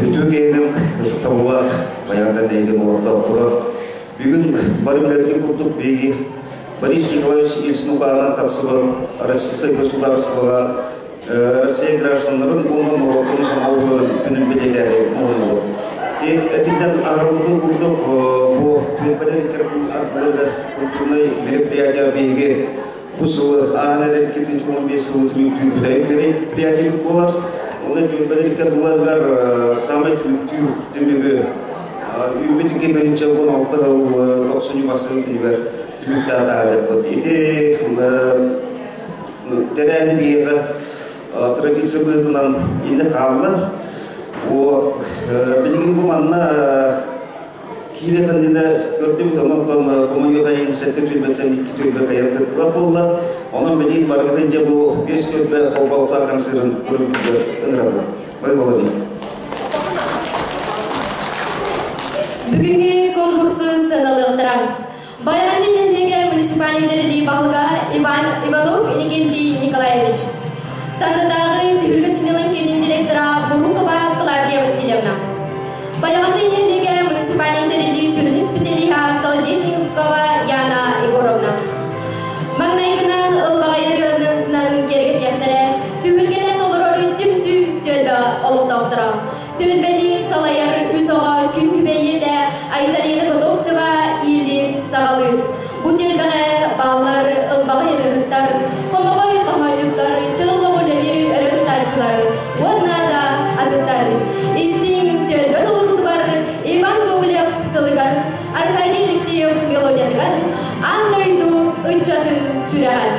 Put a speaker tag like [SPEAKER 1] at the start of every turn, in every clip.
[SPEAKER 1] Үтүө киһинин ытыктабыллаах Байаантан эйигин олохтоохторо бүгүн бары билэргин курдук биһиги Борис Николаевич Ельцин укааһынан тахсыбыт Российскай государствоҕа Россия гражданнарын уонна норуотун сомоҕолорун күнүн бэлиэтээри оҥоһуллубут. Этинэн аһарыллыбытын курдук бу түөлбэлэр ардыларыгар культурнай мероприятие биһиги бу сылы аан эрэр 2015 сылы түмүктүүр бүтэһик мероприятие буолар. Онон түөлбэлэр ардыларыгар самай түмүктүүр түмүгү үүммүт 2016 сыл тохсунньу бастакы күнүгэр түмүктээн таһаарыахпыт. Ити тэрээһин биһиэхэ традиция быһыытынан иннэ хаалла. Вот билигин бу манна киирэ кэннинэ көрдүбүт, онон хомойуох айын сэттэ түөлбэттэн икки түөлбэ кайан кыттыбат буолла. Онон билигин барыгытын дьэ бу биэс түөлбэ холбоһуктаах концерын көрүүтүгэр ыҥырабын. Бай болобун.
[SPEAKER 2] Бүгүҥҥү конкурсу сыаналыахтара. Байаҕантай нэһилиэгэ муниципальнай тэриллии баһылыга Иван Иванов Иннокентий Николаевич. Тандатааҕы түһүлгэ сынньалаҥ киинин директора Бурукова Клавдия Васильевна. Байаҕантай нэһилиэгэ муниципальнай тэриллии сүрүн специалиһа Колодезникова Яна Егоровна. Маҥнайгынан ылбаҕайдарынан киэргэтиэхтэрэ, түһүлгэлээн олорор түмсүү түөлбэ олохтоохторо. Түөлбэни салайар үс оҕо күн күбэйиэтэ Айталина Готовцева иилиир саҕалыыр. Бу түөлбэҕэ бааллар ылбаҕай ырыһыттар, хомоҕой хоһоонньуттар, чыл үлэни өрө тутааччылар уонна да атыттар. Истиҥ түөлбэ толоруутугар Иван Гоголев тылыгар, Аркадий Алексеев мелодиятыгар аан дойду ыччатын сүрэҕэ.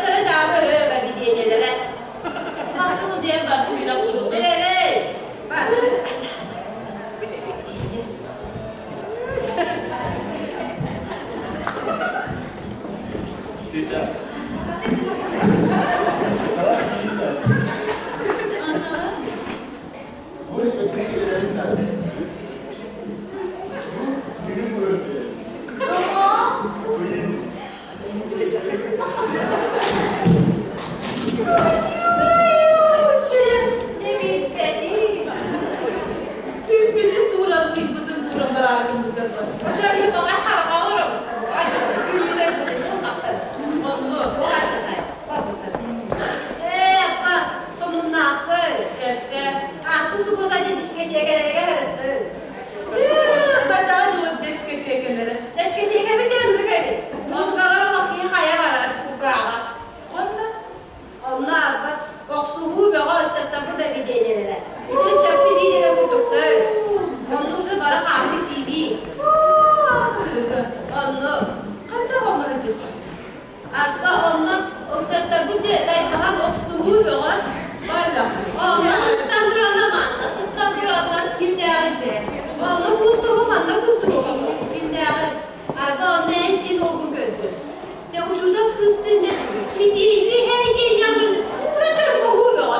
[SPEAKER 2] Ыччаттара дьаабы бэбидиэнньэлэрэ.
[SPEAKER 3] Хантан удьуйан барды билэх сурутун.
[SPEAKER 2] Эй, бар. Не билбэтим.
[SPEAKER 3] Түүппүтүн тууран, ыйбытын тууран бараары гыммыттарбын. Онну кэпсээ. Хатаҕын уот дискотекалары. Онно
[SPEAKER 2] Онно арбат охсуһуу бөҕө ыччаттарбыт бэбидиэнэлэрэ. Ити ыччаппыт лидерэ курдуктар. Оннук уже бары хаамыы сиибии.
[SPEAKER 3] Аатырыгы.
[SPEAKER 2] Онно
[SPEAKER 3] Хайдах онно сылдьыттар?
[SPEAKER 2] Арба онно ыччаттарбыт дьэ дайбаһан охсуһуу бөҕө.
[SPEAKER 3] Балла.
[SPEAKER 2] Онно сыстан тураллар, манна сыстан тураллар.
[SPEAKER 3] Кимнээҕи дьэ?
[SPEAKER 2] Онно куустугу, манна куустугу.
[SPEAKER 3] Кимнээҕи?
[SPEAKER 2] Арба онно эн син уолгун көрдүм. Дьэ учуутал кыыстыын китиини һээйдиин ньамын уура чорбоһуу бөҕө.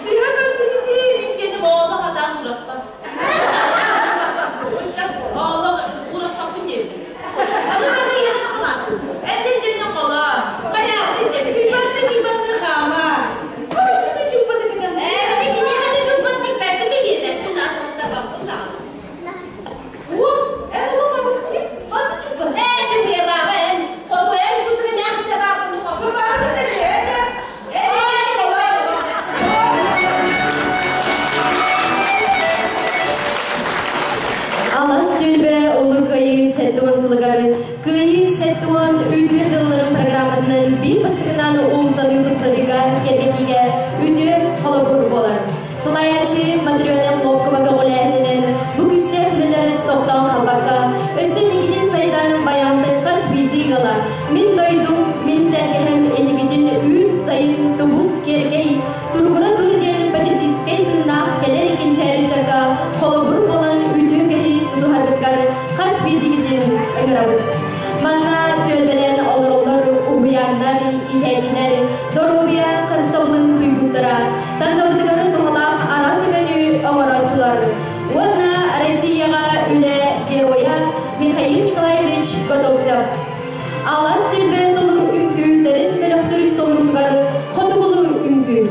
[SPEAKER 3] Сыһа көрдүтүтүү мин сиэним оолох атаан уураспат.
[SPEAKER 2] Ыччат буолар.
[SPEAKER 3] Оолох уураспаппын диэбит.
[SPEAKER 2] Аны барда ийэҕин халаатын.
[SPEAKER 3] Энде сиэним холоо.
[SPEAKER 2] Хайаатын дьэбис.
[SPEAKER 3] Кыйбанны кыйбанны хаама. Бабаччыта чуппаны кытам.
[SPEAKER 2] Ээ, киниэхэ да чуппан тикпэппин да биэрбэппин, наасымыттарбаппын даҕаны.
[SPEAKER 3] Уох, эн улам бабыччы, манны чуппан.
[SPEAKER 2] Ээ, сымыйалаама эн, хотуйан кутуга мээхтэ бааппын
[SPEAKER 3] Турбаҕа кытта дьэ, эн сиэним холоо.
[SPEAKER 2] Алас түөлбэ Улуу Кыайыы 70 сылыгар Кыайыы 70 үтүө дьылларын программатынан биир бастакынан уулуссалыы тупсарыыга кэргэтиигэ үтүө холобур буолар. Салайааччы Матрена Хлопкова көҕүлээһининэн бу күүстээх үлэлэр тохтоон халбакка, өссө инникитин сайдан баянты хас биирдии гала «Мин дойдум, мин тэлгэһэм инникитин үүн сайын тубус киэргэй, туругура тур» диэн патриотическай тыыннаах кэлэр кэнчээри ыччакка холобур буолан үтүө кэһи тутуһаргытыгар хас биирдиигитин ыҥырабыт. Манна түөлбэлээн олороллор уһуйааннар, иитээччилэр, доруобуйа харыстабылын туйгуттара, тандабытыгар туһалаах араас өҥөнү оҥорооччулар уонна Россияҕа үлэ геройа Михаил Николаевич Готовцев. Алаас түөлбэ толур үҥкүүтэрин бөлөхтөрүн толорутугар хотугулуу үҥкүү.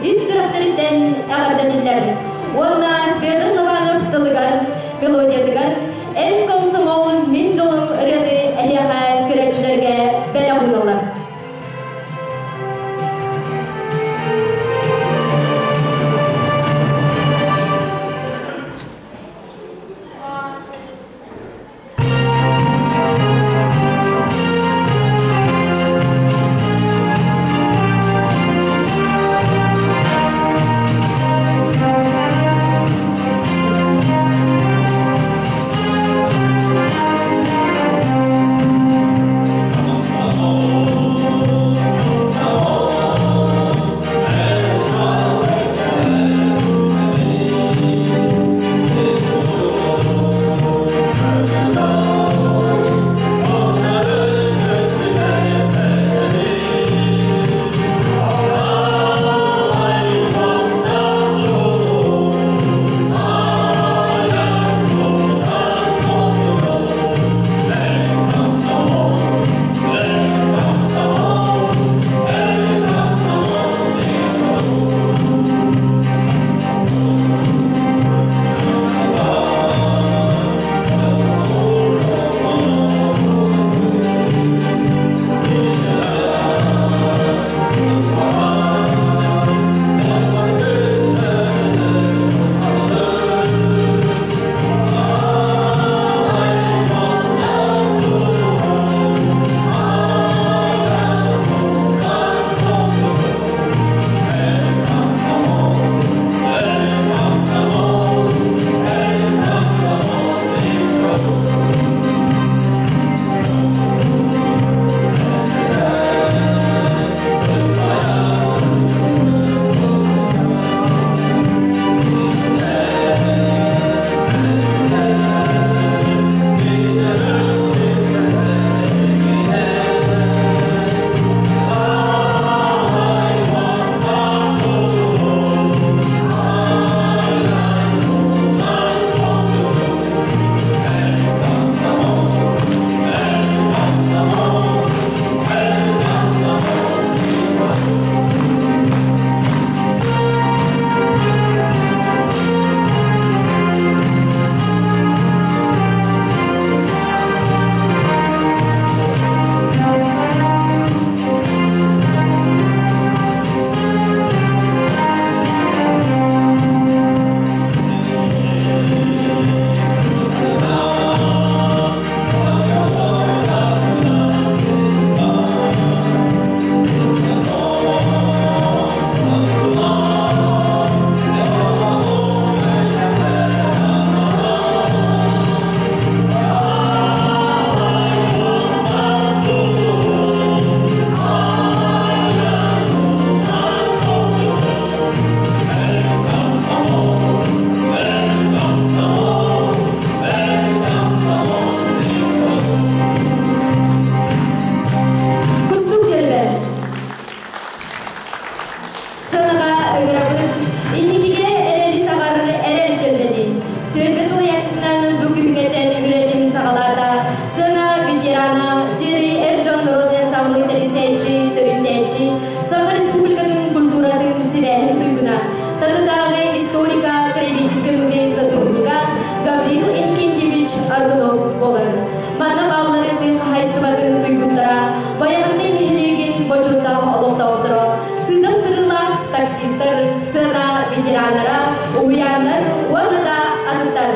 [SPEAKER 2] ис сүрэхтэриттэн эҕэрдэлииллэр. Уонна Федор Лобанов тылыгар, мелодиятыгар «Эн комсомол, мин дьолум» ырыаны эһиэхэ көрөөччүлэргэ бэлэх уураллар. Кустук дьөрбө. Сыанаҕа ыҥырабыт. Инникигэ эрэли саҕар эрэл төлбөтүн. Түөлбэ салайааччытынан бу күһүҥҥэттэн үлэтин саҕалаата. Сыана ветерана, Дьири эр дьон норуот ансамблын тэрийсээччи, төрүттээччи, Саха Республикатын культуратын сибээһин туйгуна, Тандатааҕы историко-краеведческий музей сотрудника Гаврил Инкентьевич Аргунов буолар. Манна бааллары тыа хаһаайыстыбатын туйгуттара, Байаҕантай нэһилиэгин бочуоттаах олохтоохторо, сыыдам сырыылаах таксистар, сыана ветераннара, уһуйааннар уонна да атыттар.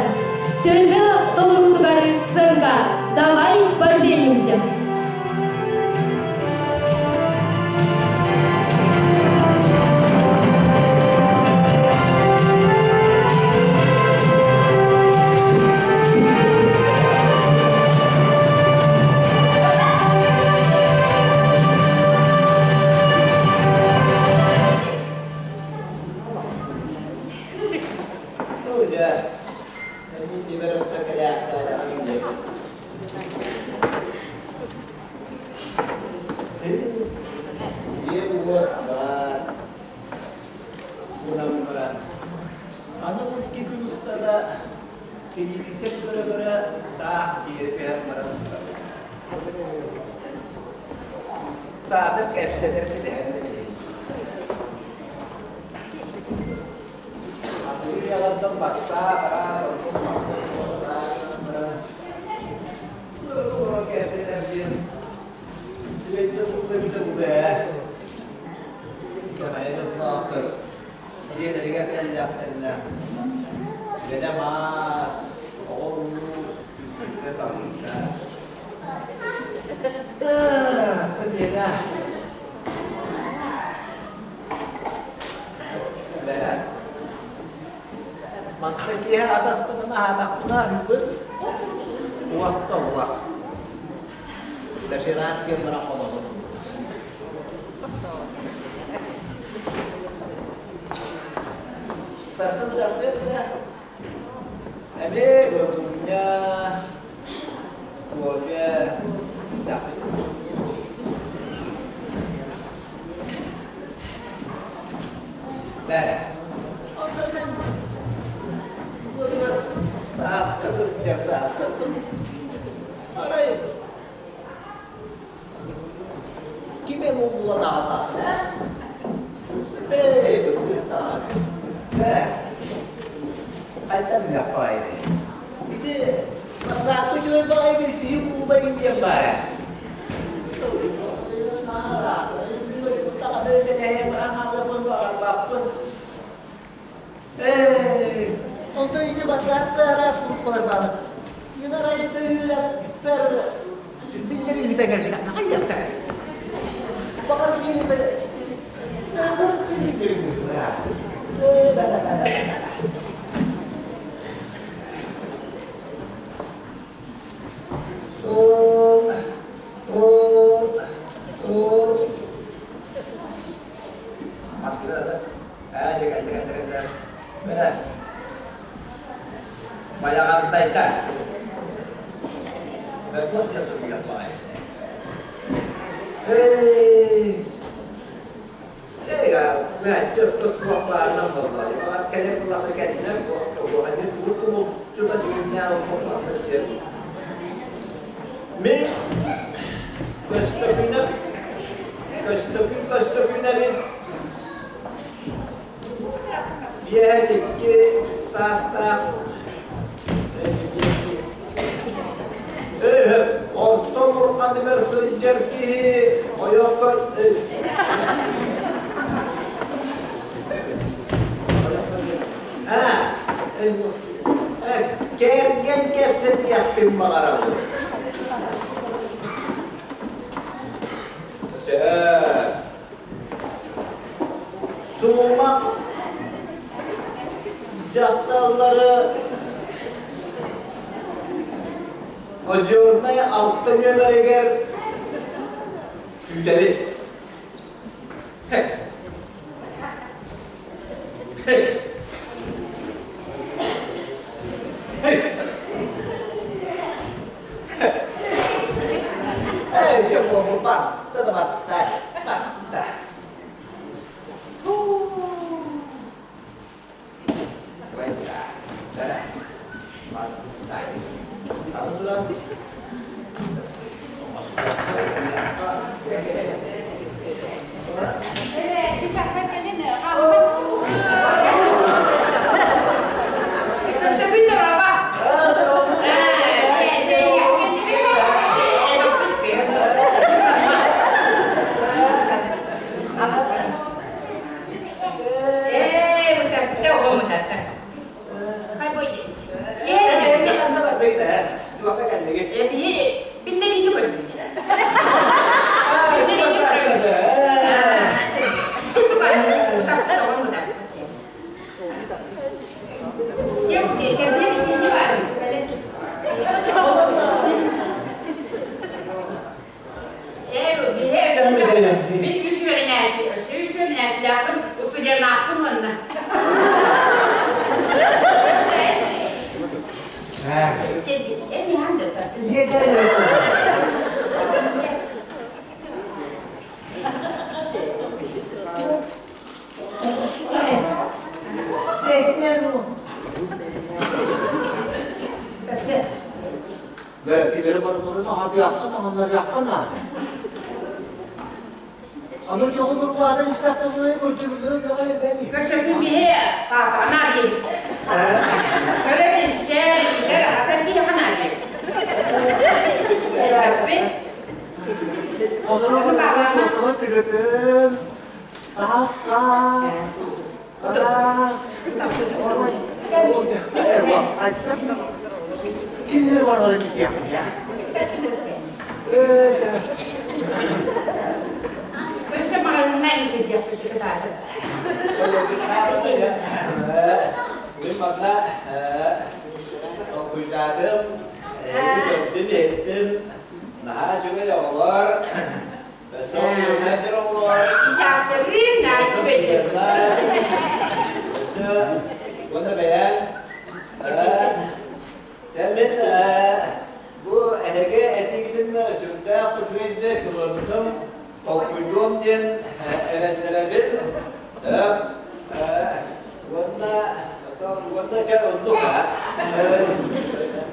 [SPEAKER 2] Төлбө толоруутугар сыаҥка «Давай поженимся!»
[SPEAKER 4] Син дьиэ-уот баар, гынан баран, аны бу икки күн устата телевизор көрө-көрө таах диэри түһэн баран сытабын. Саатар кэпсэтэр ситиһэн. Билиалартан бассаап араас оннук-маннык буолан баран олорон кэпсэтэрбин үчүгэйдик булла эбитэ буолуо ээ. Итэҕэйэн дьонноохтор дьиэлэригэр кэллэхтэринэ бэлэм аас, оҕо-уруу үҥкүүтэ салыыта. Оттон миэнэ Мантан киэһэ ас астынан аһаатахпына аһыыбын, уох да уох. Доширак сиэн баран хонобун. Сарсын сарсыарда эмиэ графуня, кофе, Бэрэ. Онно мин ыарыгар сааска кырдьар сааскаттан арай ким эмэ булан аҕаллаххына ээ ээ хайдах билиэх баҕайыный ити бассаапка үчүгэй баҕайы билсиһии кулуба диэн баар ээ Онтон ити бассаапка араас группалар бааллар. Мин арай бөһүөлэкпэр биллэриллибитэ кэбистэхпинэ хайыахтара. Баҕар Ол, ол, ол. Аттыгар ээ дьэ кэллэ кэллэ кэллэ. Мэнэ. Байаҕантайдар. Бэрбуот диэн суруйар баҕайы. Эй, эй, туох баарынан буолла. Баҕар кэлэр буллахтар кэллинэр, туох тугул чута дьүһүннээн олохпаттык диэн. Мин көстөкүүнэп Көстөкүүн Көстөкүүнэбис 52 саастаах орто мурҕаныгар сылдьар киһи ойохтор кэргэн кэпсэтиэхпин баҕарабын. Сөп. Сулумах дьахталлары Озернай алта нүөмэригэр күүтэбит. Эй, чэ буолбут барда да барда, барда. Аны дьоҕун урбаатан истэхтэринэ көрдөрүллэрин даҕай бэни.
[SPEAKER 5] Көрсөкүн биһи папа, ана диэбит. Көрөн истэр, иитэр, аһатар киһиэхэ наадыйар. Бит.
[SPEAKER 4] Олору суотугар төлөпүөн, тааса, араас, ой, Кинилэр бараларын билиэхпин я.
[SPEAKER 5] Өссө маҕаһыыҥҥа илсидиэхпит кытаатыр.
[SPEAKER 4] Мин манна толкуйдаатым, эһиги көрдүм, иһиттим, наһаа үчүгэй оҕолор, өссө үөрэнэр оҕолор.
[SPEAKER 5] Чичаактарыын наһаа үчүгэйдэр.
[SPEAKER 4] Өссө уонна бэйэҥ Дьэ мин бу эһиги этиигитин сүрдээх үчүгэйдик ылынным, толкуйдуом диэн эрэннэрэбин. Уонна уонна чэ оннук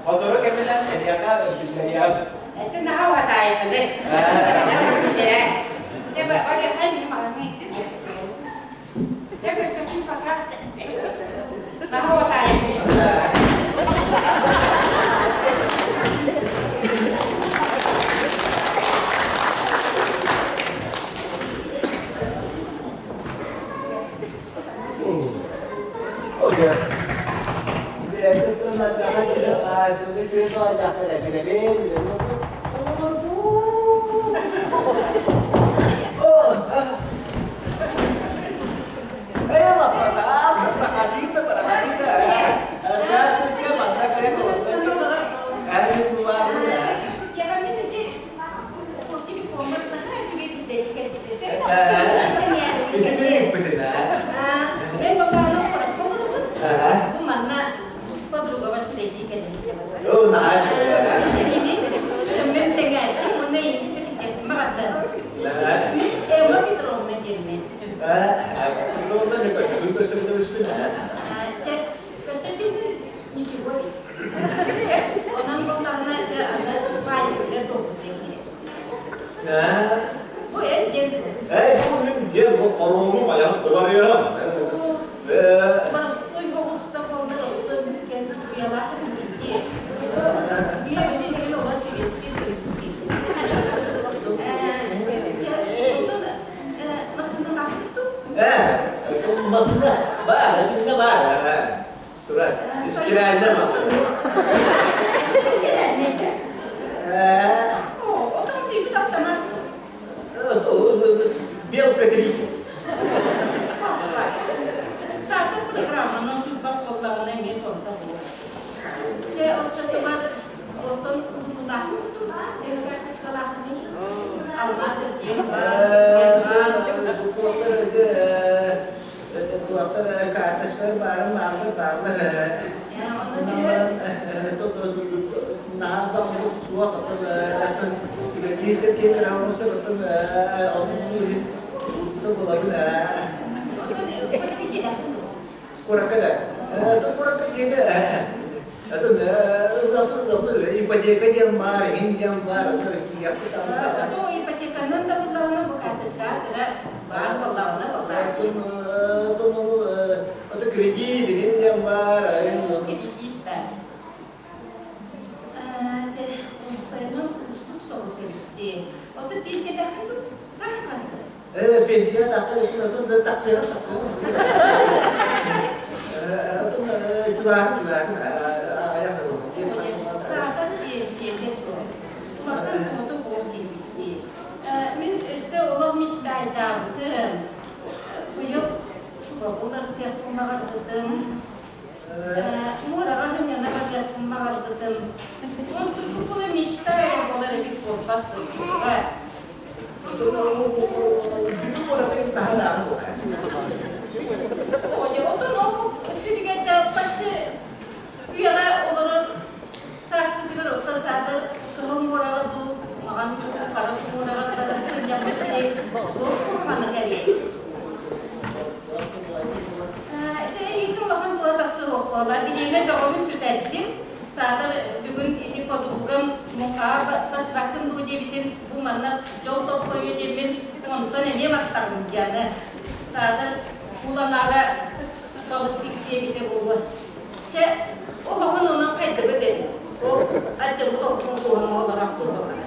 [SPEAKER 4] Сотору кэминэн эһиэхэ биллэриэҕим.
[SPEAKER 5] Это наһаа уһатаайыкыны. Билэрэ. Дьэ, барыахха мин маҕаҥҥа иксиргэ. Дьэ, көстөкүүн пока. Наһаа уһатаайыкыны.
[SPEAKER 4] Ити билиҥпитин
[SPEAKER 3] Мен бабааны куоракка олоробун. Бу манна подругабар үлэлии кэлэн
[SPEAKER 4] Оо, наһаа үчүгэй.
[SPEAKER 3] Мен сэҥээрдим уонна эйигин кэпсиэхпин баҕардым. Мин Эмма Петровна диэммин.
[SPEAKER 4] Петровна, не көстөкүн көстөкүн эбиспин.
[SPEAKER 3] Чэ, көстөкүн ничего ведь. Онон буоллаҕына, чэ, аны баайбытыгар долгутуйан киирэн. Бу эн дьиэҥ дуо?
[SPEAKER 4] Ээ, бу мин дьиэм, бу хоруумум айаҕым кубарыйарым.
[SPEAKER 3] Боростуой оҕуста буоллар оттон кэн уйалаах эбит дии. Биэбини билигин оҕо Советский Союз дии. Чэ, онтон масыналаахпыт дуу?
[SPEAKER 4] Ээ, масына баар, итиннэ баар. Турар, истирээллэ масына.
[SPEAKER 3] Истирээллэ да?
[SPEAKER 4] Ээ.
[SPEAKER 3] О, отон түйбүт автомат.
[SPEAKER 4] Белка три.
[SPEAKER 3] Саатар программанан сүүрбэх буоллаҕына эмиэ торда буолар. Дьэ, оччотугар оттон утутулаахпыт дуу? Төһө карточкалааххыный? Алмаас эргиэн баар.
[SPEAKER 4] Туохтар карточкалар баарын бааллар бааллар онон баран наһаа баҕалык суох оттон үлэлиир киһи кыраҕыммыттар оттон оннун уруккута булабын куоракка да куоракка дьиэтэ ипотека диэн баар иһин диэн баар киирээхпит
[SPEAKER 3] ипотеканан да буллаҕына бу карточкаҕа кыра баар буоллаҕына
[SPEAKER 4] Это кредит иһин диэн баар
[SPEAKER 3] Кредит да. Чэ, уопсайынан уустук соҕус эбит дии. Оттон пенсиялааххын дуу? Сааһыҥ хаһыгар?
[SPEAKER 4] Пенсия тахсыа тахсыа тахсыа. Отон чугаһын чугаһын аҕыйах
[SPEAKER 3] Саатар пенсиятэ суох. Улахан туһата буол диэбит дии. Мин өссө олох мечтайдаабытым. Быйыл шубабы уларытыахпын баҕарбытым. Муораҕа сынньана барыахпын баҕарбытым. Онтукку була мечта эрэ буолар эбит буолбат дуо? Отон ол сүтүгэрдээхпаччы үйэҕэ олорор сааскытыгар оттон саатар кыһыл муораҕа дуу, маҕан дуу, хара муораҕа баран сынньаммыт киһи туох куһаҕана кэлиэй? Чэ, иити улахан тула тахсыах буолла. Бириэмэ бөҕөбүн сүтэрдим. Саатар бүгүн ити подругам муҥхаҕа баспаккын дуу диэбитин бу манна дьол тосхойуо диэммин онтон эмиэ баттаҕым дианы. Саатар уланаара балык тиксиэ эбитэ буолуо. Чэ, оһоҕун онон хайдыбыт эбит. Ол ардьаммыт оһохпун кууһан олороохтуур буоллаҕа.